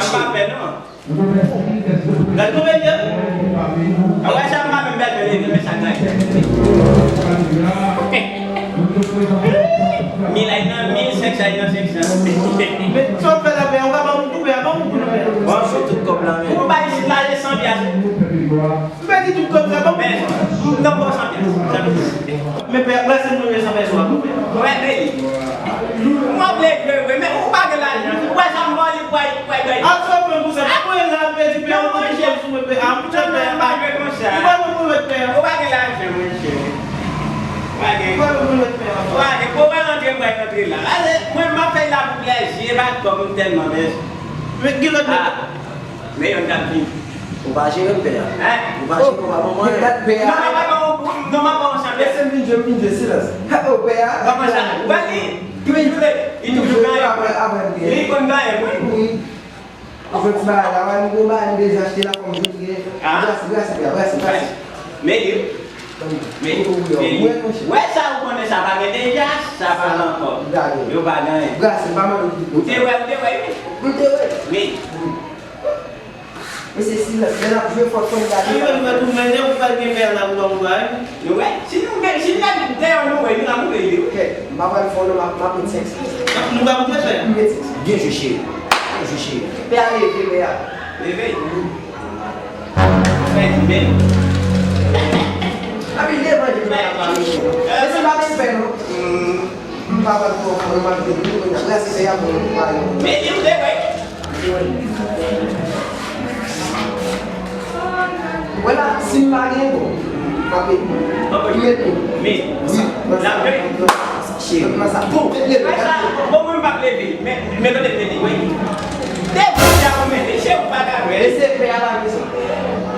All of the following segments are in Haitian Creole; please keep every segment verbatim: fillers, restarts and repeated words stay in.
m pa pè non. Gad nou mesye. A wè sa m pa menm bezwen leve men sa gade. Mil ay nan mil, senk san ay nan senk san. Men sa w fè la pè, ou ka ban m kou pè, ban m kou nan pè. Bon, sou tout kòb la men. Ou bay isit la, se san pyas. M pèdi tout kòb sa, ban m kou. Men, m nan bon san pyas. Men pè, prese nou men san pyas ou a pou pè. Wè, men li. Mwen vle jwe vre, men ou pa gen lajan. Ou wè sa m vòlè pou ay, pou ay, pou ay. Al sòt mwen pou sa, pa mwen la pèdi pè, ou pa gen kòb sou mwen pè. A, mwen pè, pa jwe konsa. Ou pa mwen mwen pè. Ou pa gen lajan, monchè. Ou pa gen. Ou pa mwen mwen pè. Ou pa gen. Bon, Mwen, m ap fè la pou plèzi, e pa kòb, m tèlman bèl. Men gen lòt nèg. Ah, men yon gad vin. Ou pa jere m, pè a. Hein? Ou pa jere m, ou pa ban mwen. Gad pè a. Non, m ap ba w, non, m ap ba w yon chanpyè. Lese m vin jwe, m vin jwe, silans. Kòman sa? Ou pa li? Li toujou, li toujou ganyen. Li konn ganyen, wi. Wi. Ou fè ti bagay la, wè, nou gon bagay nou deja achte la, kòm jodi. Ah. Brase, brase, brase, brase. Men li, men li, men li. Wè sa, ou konnen sa pa gen deja, sa pa ankò. Yo pa ganyen. Brase, pa mande pou. Ou te wè, ou te wè, wi. Ou te wè. Wi. Mesye, silans, men n ap jwe fò, fò n gade. Wi, men nou tou mennen, ou pa gen pè la, ou pa wè. Nou wè, si nou gen, si nou gen dèyè nou wè, nou ka moute li, wi. Ok, m pa pral fè w non, m ap, m ap met senk san. Nou ka moute, pè? M met senk san. Byen jwe, cheri. Byen jwe, cheri. Pè a leve, pè a. Leve? Wi. Pè di men. Papi, leve, di pè a, papi. Mesye, pa gen pè, non. M pa pral pran fò, m ap vin, m ap vin, m ap vin, se pè a pou nou, pa yo. Men li vle, wi. Wè la, si m pa gen bon, m ap met, m met nou. Men, wi, nan sa, nan sa. Cheri. Nan sa. Bon, leve, leve. Bon, mwen m p ap leve. Men, men kote m mete, wi. Depi deja ou mete, cheri, ou pa ka wè. E se pè a la, mesye.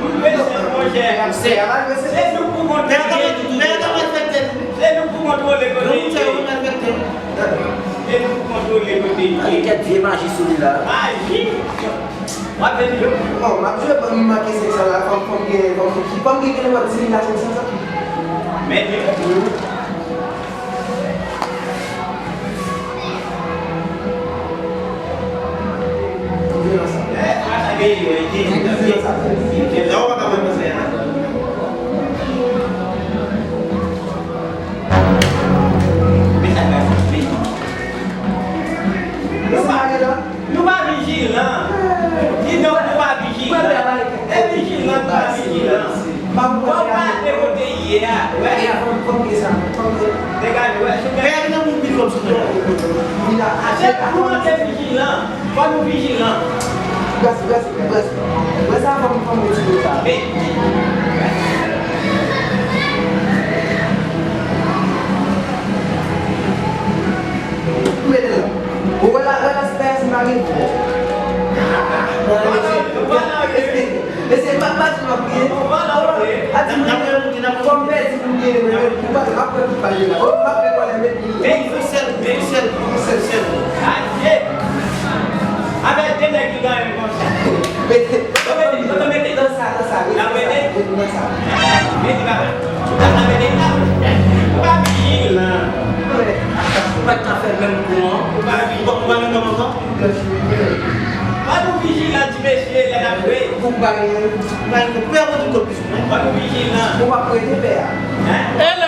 M bezwen, monchè. Se pè a la, mesye. Se nou pou kontwole. Pè a ka mal fè tèt. Se nou pou kontwole kote li ye. E nou pou kontwole kote li ye. Kèk vye maji sou li la. Maji? W ap vin jwe? Bon, m ap jwe, ban m make senk san la, fò m, fò m gen, fò m, fò m gen, gen lòt di m la senk san sa. Men, men. Nou pa, nou pa vijilan. Kidonk, nou pa vijilan. E vijilan, nou pa vijilan. Fò w gade kote w ye a. Wè. Degaje, wè. Se pou nou te vijilan. Fò nou vijilan. Brase, brase, brase. Brase a, fò m, fò m retire sa. Mete la. Ou wè la, wè la, se pa si m pa gen. Mesye, pa, pa di m ap kriye. A di m, fò m pèdi pou m genyen, men, men, pou m pa, m ap pran tout bal yo la. M ap fè kòlè, men, men, sèl, men, sèl, sèl, sèl. Adye! Avèk de nèg ki ganyen konsa. Mete, mete, mete, mete. Nan sa, nan sa, wi, nan sa, wi, nan sa. Mete, papa. Ou pa ka mete la. Ou pa vijilan. Ou pa ka fè menm kou an. Ou pa vijilan. Ou pa, ou pa menm kòman ankò? Fò nou vijilan, ti mesye, lè n ap jwe. Ou pa, ou pa, ou pa, Fò nou vijilan. Ou pa prete pè a. Hein?